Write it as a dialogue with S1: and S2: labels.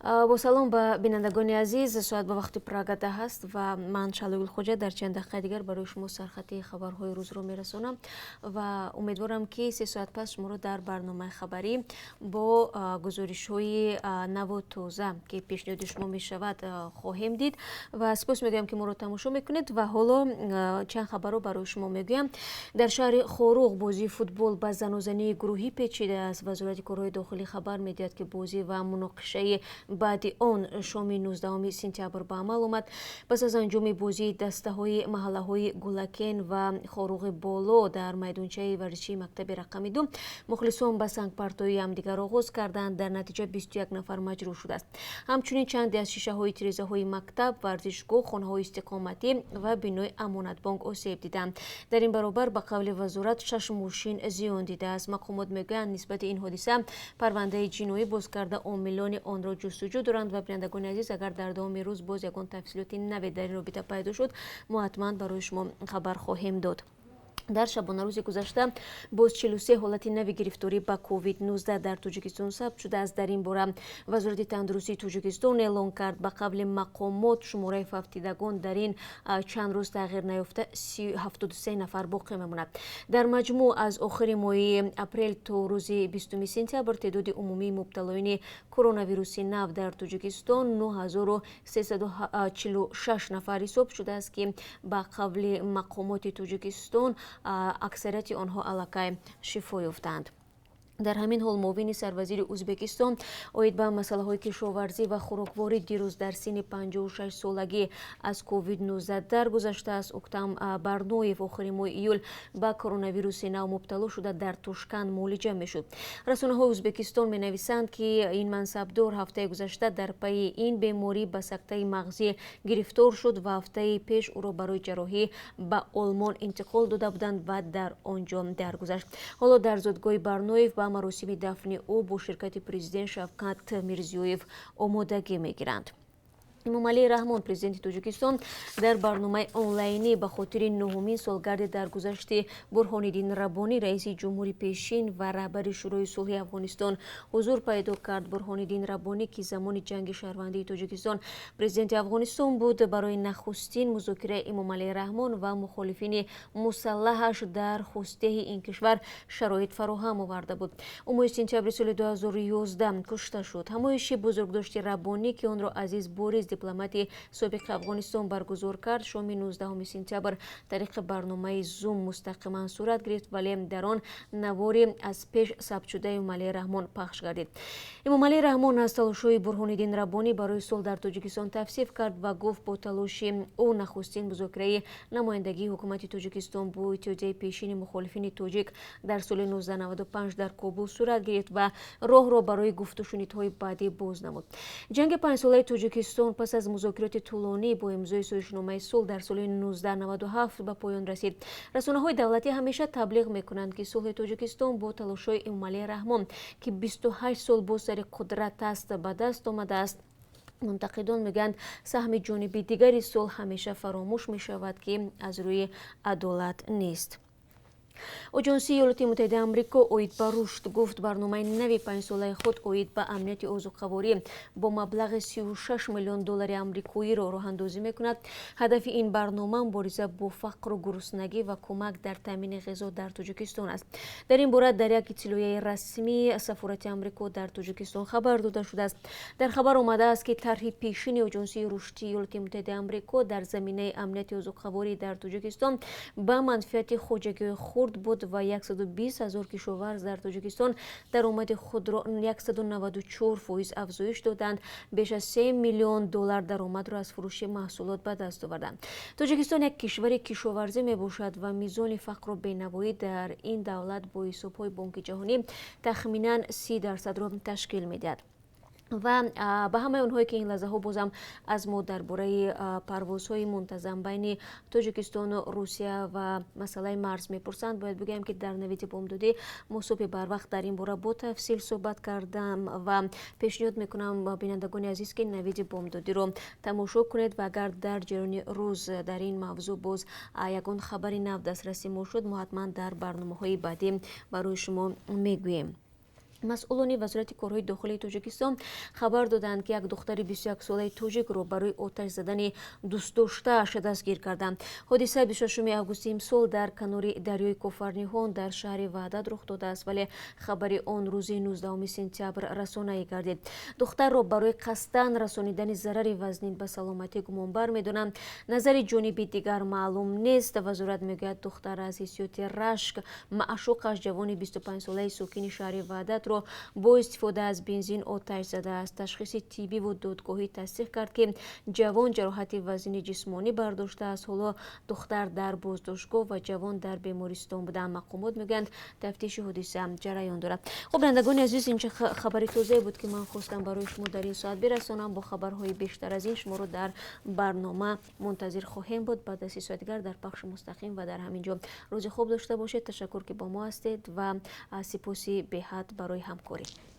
S1: Бо салом ба бинандагони азиз. Соат ба вақти Прага 10 аст ва ман, Шаҳло Гулхоҷа, дар чанд дақиқаи дигар барои шумо сархати хабарҳои рӯзро мерасонам ва умедворам, ки 3 соат пас шуморо дар барномаи хабарӣ бо гузоришҳои наву тоза, ки пешниҳоди шумо мешавад, хоҳем дид ва сипос мегӯям, ки моро тамошо мекунед. Ва ҳоло чанд хабарро барои шумо мегӯям. Дар шаҳри Хоруғ бозии футбол ба занозании гурӯҳӣ печидааст. Вазорати корҳои дохилӣ хабар медиҳад, ки бозӣ ва муноқишаи баъди он шоми 19 сентябр ба амал омад. Пас аз анҷоми бозии дастаҳои маҳаллаҳои Гулакен ва Хоруғи Боло дар майдончаи варзишии мактаби рақами 2 мухлисон ба сангпартоии ҳамдигар оғоз карданд. Дар натиҷа 21 нафар маҷрӯҳ шудааст. Ҳамчунин чанде аз шишаҳои тирезаҳои мактаб, варзишгоҳ, хонаҳои истиқоматӣ ва бинои Амонатбонк осеб диданд. Дар ин баробар, ба қавли вазорат, шаш мошин зиён дидааст. Мақомот мегӯянд, нисбати ин ҳодиса парвандаи ҷиноӣ боз карда, омилони онро ҷустуҷӯ доранд. Ва бинандагони азиз, агар дар давоми рӯз боз ягон тафсилоти наве дар ин робита пайдо шуд, мо ҳатман барои шумо хабар хоҳем дод. Дар шабонарӯзи гузашта боз 43 ҳолати нави гирифторӣ ба COVID-19 дар Тоҷикистон сабт шудааст. Дар ин бора Вазорати тандурустии Тоҷикистон эълон кард. Ба қавли мақомот, шумораи фавтидагон дар ин чанд рӯз тағйир наёфта 73 нафар боқӣ мемонад. Дар маҷмӯъ аз охири моҳи апрел то рӯзи 20 сентябр теъдоди умумии мубталоини коронавируси нав дар Тоҷикистон 9346 нафар ҳисоб шудааст, ки ба қавли мақомоти Тоҷикистон аксарияти онҳо аллакай шифо ёфтаанд. Дар ҳамин ҳол, муовини сарвазири Ӯзбекистон оид ба масъалаҳои кишоварзӣ ва хӯрокворӣ дирӯз дар синни 56 солагӣ аз COVID-19 даргузаштааст. Уктам Барноев охири моҳи июл ба коронавируси нав мубтало шуда, дар Тошканд муолиҷа мешуд. Расонаҳои Ӯзбекистон менависанд, ки ин мансабдор ҳафтаи гузашта дар пайи ин беморӣ ба сактаи мағзӣ гирифтор шуд ва ҳафтаи пеш ӯро барои ҷарроҳӣ ба Олмон интиқол дода буданд ва дар он ҷо даргузашт. Ҳоло дар зодгоҳи Барноев ба маросими дафни ӯ бо ширкати президент Шавкат Мирзиёев омодагӣ мегиранд. Эмомалӣ Раҳмон, президенти Тоҷикистон, дар барномаи онлайнӣ ба хотири нуҳумин солгарди даргузашти Бурҳониддин Раббонӣ, раиси ҷумҳури пешин ва раҳбари Шӯрои сулҳи Афғонистон, ҳузур пайдо кард. Бурҳониддин Раббонӣ, ки замони ҷанги шаҳрвандии Тоҷикистон президенти Афғонистон буд, барои нахустин музокираи Эмомалӣ Раҳмон ва мухолифини мусаллаҳаш дар Хустеҳи ин кишвар шароит фароҳам оварда буд. Ӯ моҳи сентябри соли 2011 кушта шуд. Ҳамоиши бузургдошти Раббонӣ, ки онро Азиз Борис, дипломати собиқи Афғонистон, баргузор кард, шоми 19 сентябр тариқи барномаи Зум мустақиман сурат гирифт, вале дар он навори аз пеш сабтшудаи Эмомалӣ Раҳмон пахш гардид. Эмомалӣ Раҳмон аз талошҳои Бурҳониддин Раббонӣ барои сулҳ дар Тоҷикистон тавсиф кард ва гуфт, бо талоши ӯ нахустин музокираи намояндагии ҳукумати Тоҷикистон бо иттиҳодияи пешини мухолифини тоҷик дар соли 1995 дар Кобул сурат гирифт ва роҳро барои гуфтушунидҳои баъдӣ боз намуд. Ҷанги панҷсолаи Тоҷикистон пас аз музокироти тӯлонӣ бо имзои созишномаи сулҳ дар соли 1997 ба поён расид. Расонаҳои давлатӣ ҳамеша таблиғ мекунанд, ки сулҳи Тоҷикистон бо талошҳои Эмомалӣ Раҳмон, ки 28 сол боз сари қудрат аст, ба даст омадааст. Мунтақидон мегӯянд, саҳми ҷониби дигари сулҳ ҳамеша фаромӯш мешавад, ки аз рӯи адолат нест. Оҷонсии Иёлоти Муттаҳидаи Амрико оид ба рушд гуфт, барномаи нави панҷсолаи худ оид ба амнияти озуқаворӣ бо маблағи 36 миллион доллари амрикоиро роҳандозӣ мекунад. Ҳадафи ин барнома мубориза бо фақру гуруснагӣ ва кӯмак дар таъмини ғизо дар Тоҷикистон аст. Дар ин бора дар як иттилоияи расмии сафорати Амрико дар Тоҷикистон хабар дода шудааст. Дар хабар омадааст, ки тарҳи пешини Оҷонсии рушдии Иёлоти Муттаҳидаи Амрико дар заминаи амнияти озуқаворӣ дар Тоҷикистон ба манфиати хоҷагиҳои хурд буд ва 120 ҳазор кишоварз дар Тоҷикистон даромади худро 194% афзоиш доданд, беш аз 3 миллион доллар даромадро аз фурӯши маҳсулот ба даст оварданд. Тоҷикистон як кишвари кишоварзӣ мебошад ва мизони фақру бенавоӣ дар ин давлат бо ҳисобҳои Бонки Ҷаҳонӣ тахминан 30 дарсадро ташкил медиҳад. Ва ба ҳамаи онҳое, ки ин лаҳзаҳо бозам аз мо дар бораи парвозҳои мунтазам байни Тоҷикистону Русия ва масъалаи марз мепурсанд, бояд бигӯям, ки дар Навиди бомдодӣ мо субҳи барвақт дар ин бора бо тафсил суҳбат кардам ва пешниҳод мекунам ба бинандагони азиз, ки Навиди бомдодиро тамошо кунед ва агар дар ҷараёни рӯз дар ин мавзӯъ боз ягон хабари нав дастраси мо шуд, мо ҳатман дар барномаҳои баъдӣ барои шумо мегӯем. Масъулони Вазорати корҳои дохилии Тоҷикистон хабар доданд, ки як духтари 21-солаи тоҷикро барои оташ задани дӯстдоштааш дастгир карданд. Ҳодиса 26 августи имсол дар канори дарёи Кофарниҳон дар шаҳри Ваҳдат рух додааст, вале хабари он рӯзи 19 сентябр расонаӣ гардид. Духтарро барои қасдан расонидани зарари вазнин ба саломатӣ гумонбар медонанд. Назари ҷониби дигар маълум нест. Вазорат мегӯяд, духтар аз ҳиссиёти рашк маъшуқаш, ҷавони 25-солаи сокини шаҳри Ваҳдатро бо истифода аз бензин оташ задааст. Ташхиси тиббиву додгоҳӣ тасдиқ кард, ки ҷавон ҷароҳати вазнини ҷисмонӣ бардоштааст. Ҳоло духтар дар боздоштгоҳ ва ҷавон дар бемористон буданд. Мақомот мегӯянд, тафтиши ҳодиса ҷараён дорад. Хуб, бинандагони азиз, инча хабари тозае буд, ки ман хостам барои шумо дар ин соат бирасонам. Бо хабарҳои бештар аз ин шуморо дар барнома мунтазир хоҳем буд баъд аз 3 соат дигар дар пахши мустақим. Ва дар ҳамин ҷо рӯзи хуб дошта бошед. Ташаккур, ки бо мо ҳастед, ва сипоси беҳад барои ҳамкорӣ.